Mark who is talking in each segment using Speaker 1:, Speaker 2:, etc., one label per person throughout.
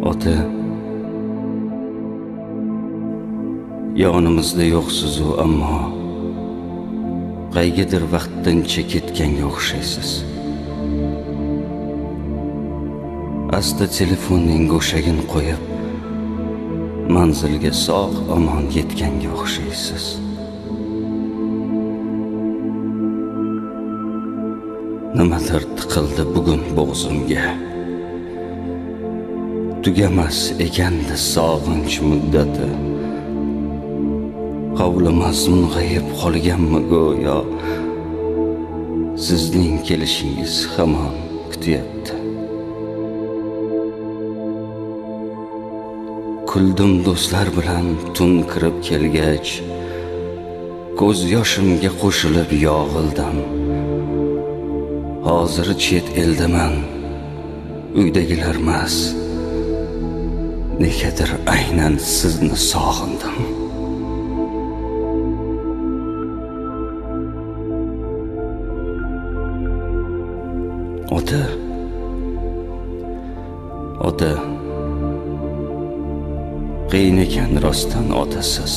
Speaker 1: Ota, yonimizda yo'qsiz-u, ammo qaygadir vaqtincha ketganga o'xshaysiz. Asta telefonning go'shagini qo'yib, manzilga sog' omon yetganga o'xshaysiz. Nimadir tiqildi bugun bo'g'zimga. Tugamas ekandi sog'inch muddati. Hovlimiz mung'ayib qolganmi go'yo, sizning kelishingiz hamon kutyapti. Kuldim do'stlar bilan tun kirib kelgach, ko'z yoshimga qo'shilib yog'ildim. Hozir chet eldaman, uydagilarmas, negadir aynan sizni sog'indim. Ota, ota, qiyin ekan rostdan otasiz.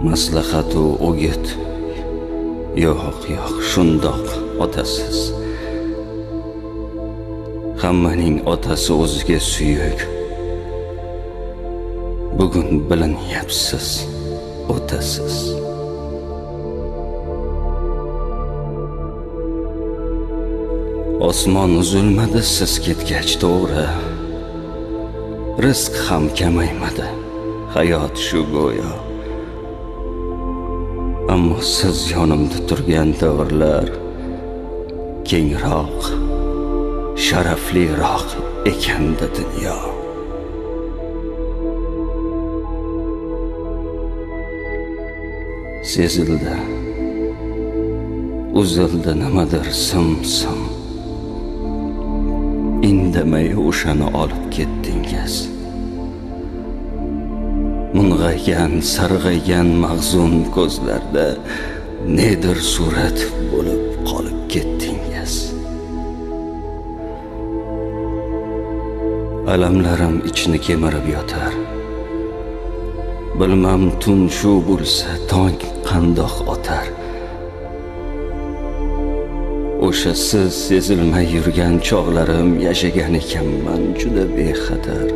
Speaker 1: Maslahatu o'git, yo'q, yo'q, shundoq otasiz. Hammaning otasi o'ziga suyuk. Bugun bilinyapsiz, otasiz. Osmon uzilmadi siz ketgach, to'g'ri. Rizq ham kamaymadi, hayot shu go'yo. Ammo siz yonimda turgan davrlar kengroq, sharafliroq ekandi dunyo. Sezildi, uzildi nimadir sim-sim. Indamay o'shani olib ketdingiz. Mung'aygan, sarg'aygan mahzun ko'zlarda nedir surat bo'lib qolib ketdingiz. Alamlarim ichini kemirib yotar. Bilmam tun shu bo'lsa, tong qandoq otar. O'sha siz sezilmay yurgan chog'larim yashagan ekanman juda bexatar.